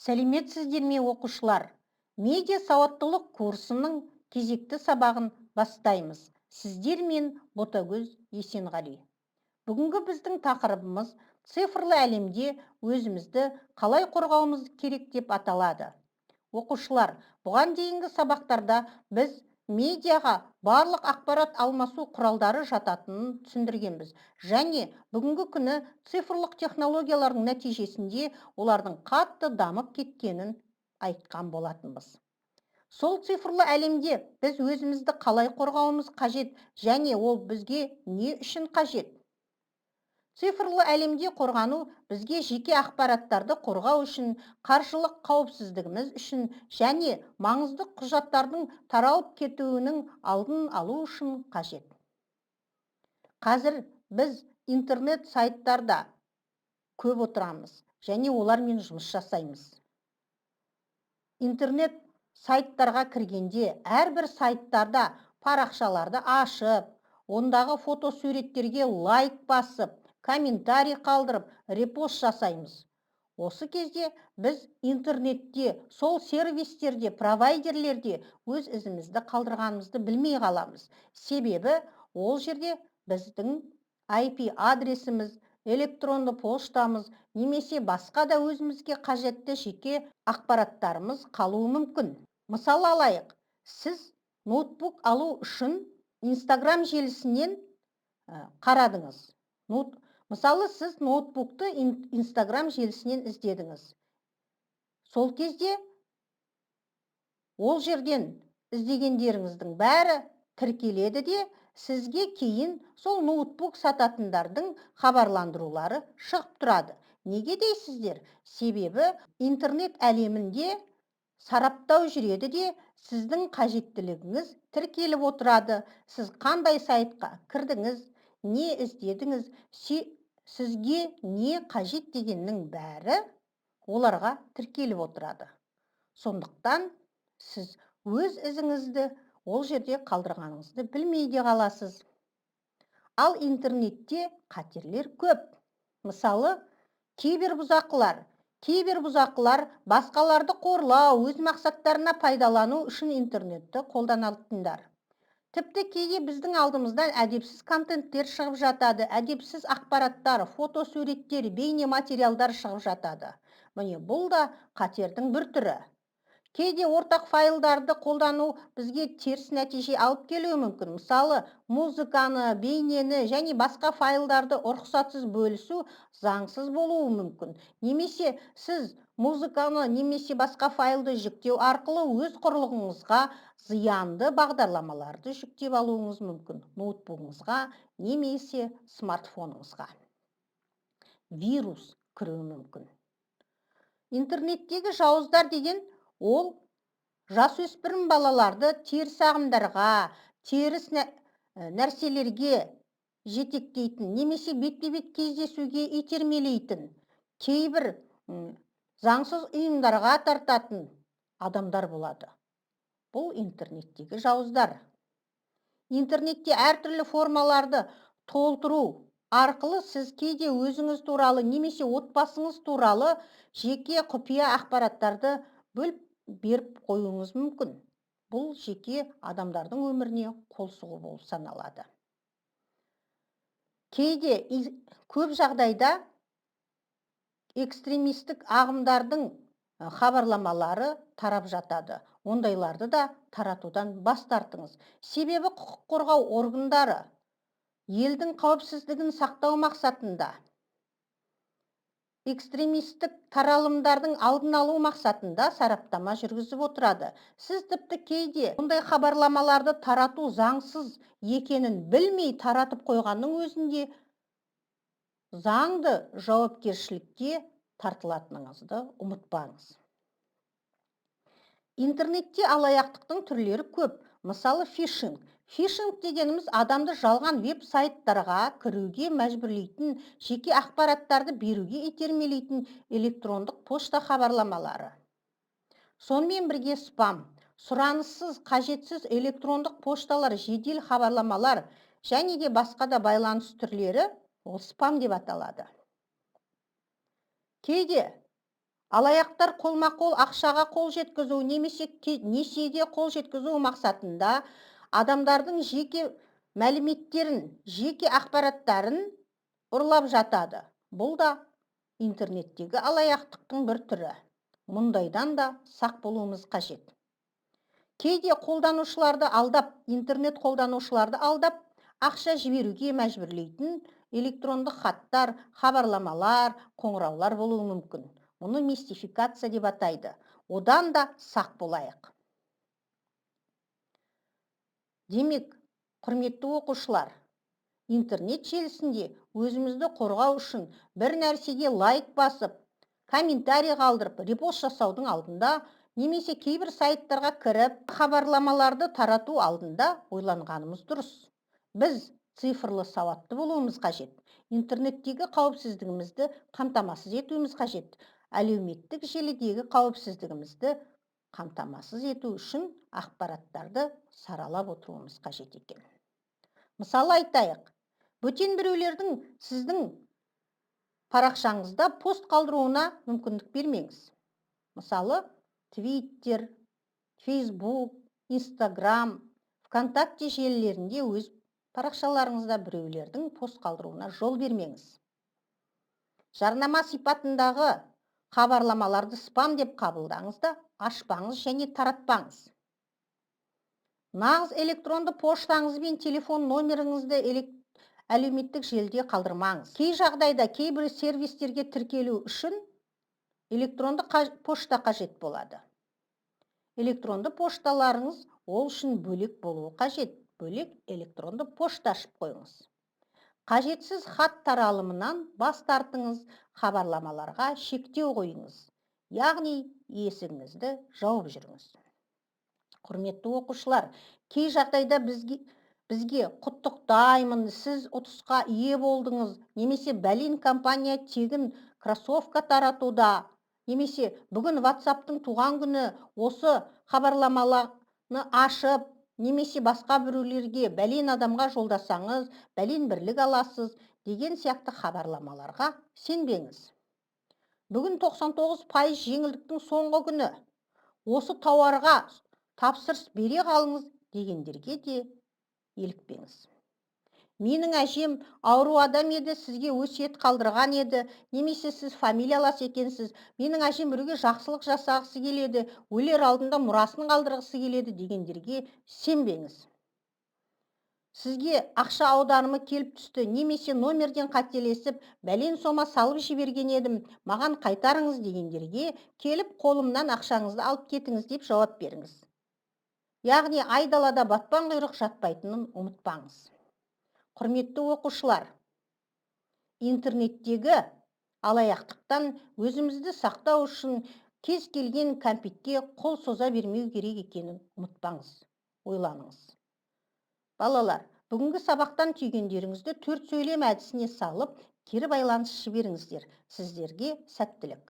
Сәлеметсіздер ме, оқушылар! Медиа сауаттылық курсының кезекті сабағын бастаймыз. Сіздермен Ботагөз Есенғали. Бүгінгі біздің тақырыбымыз «Цифрлы әлемде өзімізді қалай қорғауымыз керек» деп аталады. Оқушылар, бұған дейінгі сабақтарда біз медиаға барлық ақпарат алмасу құралдары жататынын түсіндіргенбіз және бүгінгі күні цифрлық технологиялардың нәтижесінде олардың қатты дамып кеткенін айтқан болатынбыз. Сол цифрлы әлемде біз өзімізді қалай қорғауымыз қажет және ол бізге не үшін қажет? Цифрлы әлемде қорғану бізге жеке ақпараттарды қорғау үшін, қаржылық қауіпсіздігіміз үшін және маңызды құжаттардың таралып кетуінің алдын алу үшін қажет. Қазір біз интернет сайттарда көп отырамыз және олармен жұмыс жасаймыз. Интернет сайттарға кіргенде, әрбір сайттарда парақшаларды ашып, ондағы фотосуреттерге лайк басып, комментарий қалдырып, репост жасаймыз. Осы кезде біз интернетте, сол сервистерде, провайдерлерде өз ізімізді қалдырғанымызды білмей қаламыз. Себебі ол жерде біздің IP адресіміз, электронды поштамыз немесе басқа да өзімізге қажетті жеке ақпараттарымыз қалуы мүмкін. Мысал алайық, сіз ноутбук алу үшін Инстаграм желісінен қарадыңыз. Мысалы, сіз ноутбукты Инстаграм желісінен іздедіңіз. Сол кезде ол жерден іздегендеріңіздің бәрі тіркеледі де, сізге кейін сол ноутбук сататындардың хабарландырулары шығып тұрады. Неге дейсіздер? Себебі интернет әлемінде сараптау жүреді де, сіздің қажеттілігіңіз тіркеліп отырады. Сіз қандай сайтқа кірдіңіз, не іздедіңіз, сізге не қажет дегеннің бәрі оларға тіркеліп отырады. Сондықтан сіз өз ізіңізді ол жерде қалдырғаныңызды білмей де қаласыз. Ал интернетте қатерлер көп. Мысалы, кибербұзақылар. Кибербұзақылар басқаларды қорлау, өз мақсаттарына пайдалану үшін интернетті қолданатындар. Тіпті кейде біздің алдымыздан әдепсіз контенттер шығып жатады, әдепсіз ақпараттар, фотосуреттер, бейне материалдар шығып жатады. Міне, бұл да қатердің бір түрі. Кейде ортақ файлдарды қолдану бізге теріс нәтиже алып келуі мүмкін. Мысалы, музыканы, бейнені және басқа файлдарды рұқсатсыз бөлісу заңсыз болуы мүмкін. Немесе сіз музыканы немесе басқа файлды жүктеу арқылы өз құрылғыңызға зиянды бағдарламаларды жүктеп алуыңыз мүмкін. Ноутбугыңызға немесе смартфоныңызға вирус кіруі мүмкін. Интернеттегі жауыздар деген ол жасөспірім балаларды теріс ағымдарға, теріс нәрселерге жетектейтін немесе бетпе бет кездесуге итермелейтін, кейбір заңсыз ұйымдарға тартатын адамдар болады. Бұл интернеттегі жауыздар. Интернетте әртүрлі формаларды толтыру арқылы сіз кейде өзіңіз туралы немесе отбасыңыз туралы жеке құпия ақпараттарды бөліп беріп қоюыңыз мүмкін. Бұл жеке адамдардың өміріне қол сұғу болып саналады. Кейде, көп жағдайда экстремистік ағымдардың хабарламалары тарап жатады. Ондайларды да таратудан бас тартыңыз. Себебі құқық қорғау органдары елдің қауіпсіздігін сақтау мақсатында, экстремистік таралымдардың алдын алу мақсатында сараптама жүргізіп отырады. Сіз тіпті кейде ондай хабарламаларды тарату заңсыз екенін білмей таратып қойғанның өзінде заңды жауапкершілікке тартылатыныңызды ұмытпаңыз. Интернетте алаяқтықтың түрлері көп. Мысалы, фишинг. Фишинг дегеніміз адамды жалған веб сайттарға кіруге мәжбүрлейтін, жеке ақпараттарды беруге итермелейтін электрондық пошта хабарламалары. Сонымен бірге спам сұраныссыз, қажетсіз электрондық пошталар, жедел хабарламалар және де басқа да байланыс түрлері, ол спам деп аталады. Кейде Алаяқтар қолма-қол ақшаға қол жеткізу немесе несиеге қол жеткізу мақсатында адамдардың жеке мәліметтерін, жеке ақпараттарын ұрлап жатады. Бұл да интернеттегі алаяқтықтың бір түрі. Мұндайдан да сақ болуымыз қажет. Кейде қолданушыларды алдап, интернет қолданушыларды алдап, ақша жіберуге мәжбүрлейтін электрондық хаттар, хабарламалар, қоңыраулар болуы мүмкін. Мұны мистификация деп атайды. Одан да сақ болайық. Демек, құрметті оқушылар, интернет желісінде өзімізді қорғау үшін бір нәрсеге лайк басып, комментарий қалдырып, репост жасаудың алдында немесе кейбір сайттарға кіріп, хабарламаларды тарату алдында ойланғанымыз дұрыс. Біз цифрлы сауатты болуымыз қажет. Интернеттегі қауіпсіздігімізді қамтамасыз етуіміз қажет. Әлеуметтік желідегі қауіпсіздігімізді қамтамасыз ету үшін ақпараттарды саралап отыруымыз қажет екен. Мысалы айтайық, бөтен біреулердің сіздің парақшаңызда пост қалдыруына мүмкіндік бермеңіз. Мысалы, Твиттер, Фейсбук, Инстаграм, ВКонтакте желілерінде өз парақшаларыңызда біреулердің пост қалдыруына жол бермеңіз. Жарнама сипатындағы хабарламаларды спам деп қабылдаңыз да, ашпаңыз және таратпаңыз. Нағыз электронды поштаңыз бен телефон номеріңізді әлеуметтік желіде қалдырмаңыз. Кей жағдайда кейбір сервистерге тіркелу үшін электронды пошта қажет болады. Электронды пошталарыңыз ол үшін бөлек болуы қажет. Бөлек электронды пошта ашып қойыңыз. Қажетсіз хат таралымынан бас тартыңыз, хабарламаларға шектеу қойыңыз. Яғни есігіңізді жауып жүріңіз. Құрметті оқушылар, кей жағдайда бізге құттықтаймын, сіз ұтысқа ие болдыңыз, немесе бәлен компания тегін кроссовка таратуда, немесе бүгін WhatsApp'тың туған күні, осы хабарламаны ашып, немесе басқа біреулерге, бәлен адамға жолдасаңыз, бәлен бірлік аласыз деген сияқты хабарламаларға сенбеңіз. Бүгін 99% жеңілдіктің соңғы күні. Осы тауарға тапсырыс бере қалыңыз дегендерге де елікпеңіз. Менің әжем ауру адам еді, сізге өсиет қалдырған еді, немесе сіз фамилиялас екенсіз, менің әжем біреуге жақсылық жасағысы келеді, өлер алдында мұрасын қалдырғысы келеді дегендерге сенбеңіз. Сізге ақша аударымы келіп түсті, немесе номерден қателесіп, бәлен сома салып жіберген едім, маған қайтарыңыз дегендерге келіп қолымнан ақшаңызды алып кетіңіз деп жауап беріңіз. Яғни айдалада батпан құйрық жатпайтынын ұмытпаңыз. Құрметті оқушылар, интернеттегі алаяқтықтан өзімізді сақтау үшін кез келген кәмпитке қол соза бермеу керек екенін ұмытпаңыз, ойланыңыз. Балалар, бүгінгі сабақтан түйгендеріңізді 4 сөйлем әдісіне салып, кері байланыс жіберіңіздер. Сіздерге сәттілік.